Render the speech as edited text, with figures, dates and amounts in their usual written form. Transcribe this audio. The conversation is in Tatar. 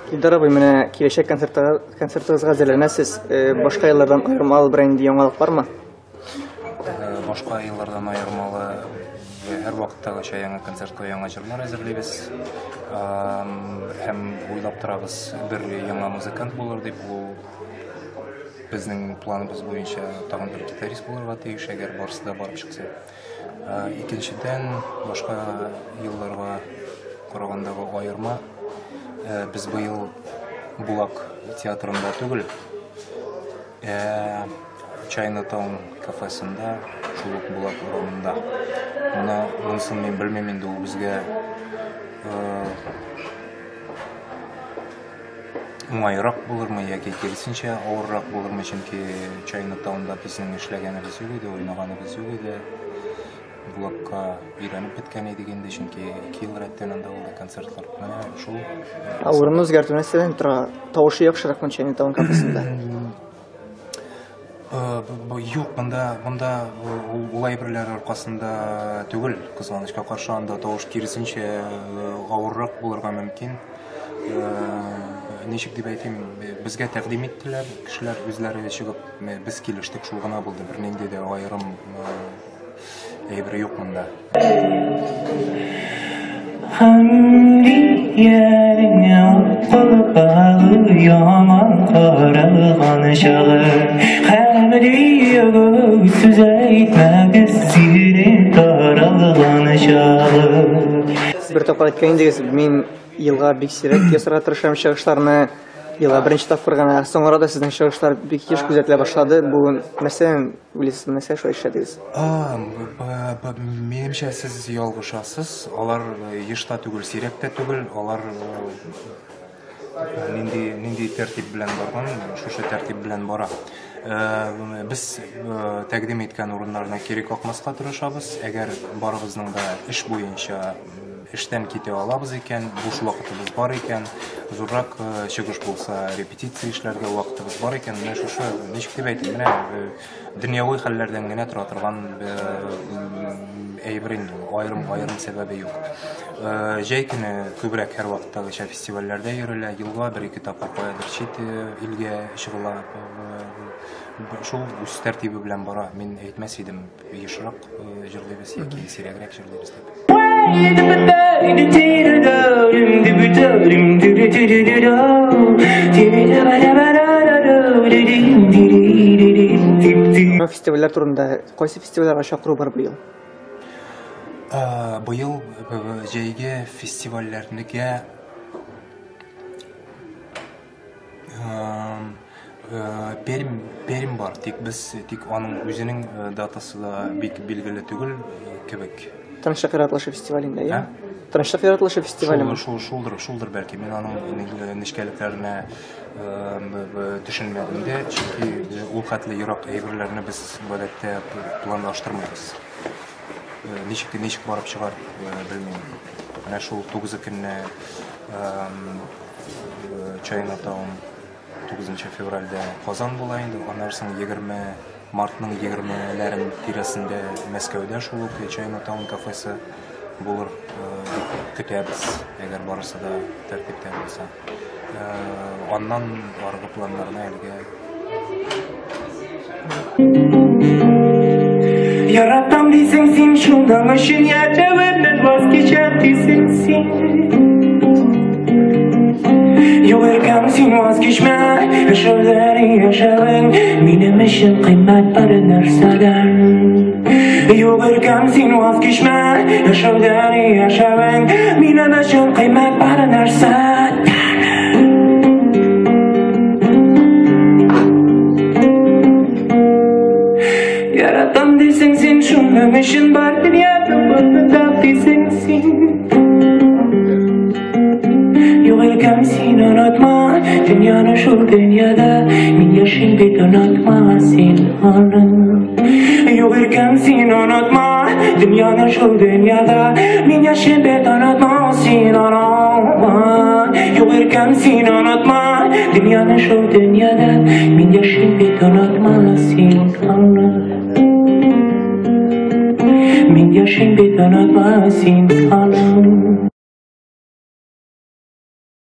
Илдар абый, менә киләчәк концертыгызга әзерләнәсез. Башка еллардан аермалы берәр нинди яңалык бармы? Башка еллардан аермалы һәрвакыттагыча яңа концертка яңа җырлар әзерлибез. Һәм уйлап торабыз, бер яңа музыкант булыр дип, ул безнең планыбыз буенча тагын бер гитарист булырга тиеш, әгәр барысы да барып чыкса. Икенчедән, башка елларга карагандагы аерма, без быел Булак театрында түгел, Чайна-таун кафесында, шул ук Булак урамында. Моны, монысын мин белмим инде, ул безгә уңайрак булырмы яки киресенчә авыррак булырмы, чөнки Чайна-таунда безнең эшләгәнебез юк иде, уйнаганыбыз юк иде. Булакка өйрәнеп беткән идек инде, чөнки 2 ел рәттән анда булды концертлар. Менә шул. Ә урынны үзгәртү нәрсәдән тора? Тавышы яхшыракмы Чайна-таун кафесында? Юк, монда ул әйберләр аркасында түгел, кызганычка каршы, анда тавыш киресенчә авыррак булырга мөмкин. Ничек дип әйтим, безгә тәкъдим иттеләр, кешеләр үзләре чыгып, без килештек, шул гына булды, бернинди дә аерым әйбер юк монда. Бер тапкыр әйткән идегез, мин елга бик сирәк ясарга тырышам чыгышларны, елга беренче тапкыр гына. Соңгы арада сезнең чыгышлар бик еш күзәтелә башлады. Бу нәрсәдән уйлыйсыз, нәрсә шулай эшләдегез? Минемчә, сез ялгышасыз. Алар еш та түгел, сирәк тә түгел. Алар нинди тәртип белән барган, шушы тәртип белән бара. Без тәкъдим иткән урыннарны кире какмаска тырышабыз. Әгәр барыбызның да эш буенча эштән китә алабыз икән, буш вакытыбыз бар икән, зуррак чыгыш булса, репетиция эшләргә вакытыбыз бар икән, менә шушы, ничек дип әйтим, менә дөньяви хәлләрдән генә тора торган әйбер инде ул, аерым сәбәбе юк. Җәй көне күбрәк һәрвакыттагыча фестивальләрдә йөрелә, елга бер-ике тапкыр каядыр чит илгә чыгыла. Шул үз тәртибе белән бара. Мин әйтмәс идем, ешрак җырлыйбыз яки сирәгрәк җырлыйбыз дип. Фестивальләр турында, кайсы фестивальләргә чакыру бар быел? Быел җәйге фестивальләргә Пермь бар, тик без, тик аның үзенең датасы да бик билгеле түгел кебек. Тынычлык яратылышы фестивалендә, я? Тынычлык яратылышы фестивале. Шулдыр бәлки. Мин аның нечкәлекләренә төшенмәдем дә, чөнки ул хәтле ерак әйберләрне без гадәттә планлаштырмыйбыз. Ничек барып чыгар, белмим. Менә шул 9 көнне Чайна-таун 9 февральдә Казан була инде, аннан соң 20 мартның 20-ләрен тирәсендә Мәскәүдә шул ук Чайна-таун кафесы булыр дип көтәбез, әгәр барысы да тәртиптә булса. Аннан аргы планнарны әлегә. Яратам дисең син, шундаң өчен яшәвемнән ваз кичәм дисең син. Юк, иркәм, син ваз кичмә, яшәүләрең, яшәвең минем өчен кыйммәт бар нәрсәдән. Юк, иркәм, син ваз кичмә, яшәүләрең, яшәвең минем өчен кыйммәт бар нәрсәдән. Яратам дисең син, шуның өчен бар дөньяны онытам дисең син. Юк, иркәм, син онытма, дөньяны шул дөньяда мин яшим бит, онытма син аны. Юк, иркәм, син онытма, дөньяны шул дөньяда мин яшим бит, онытма син аны. Юк, иркәм, син онытма, дөньяны шул дөньяда мин яшим бит, онытма син аны. Мин яшим бит, онытма син аны.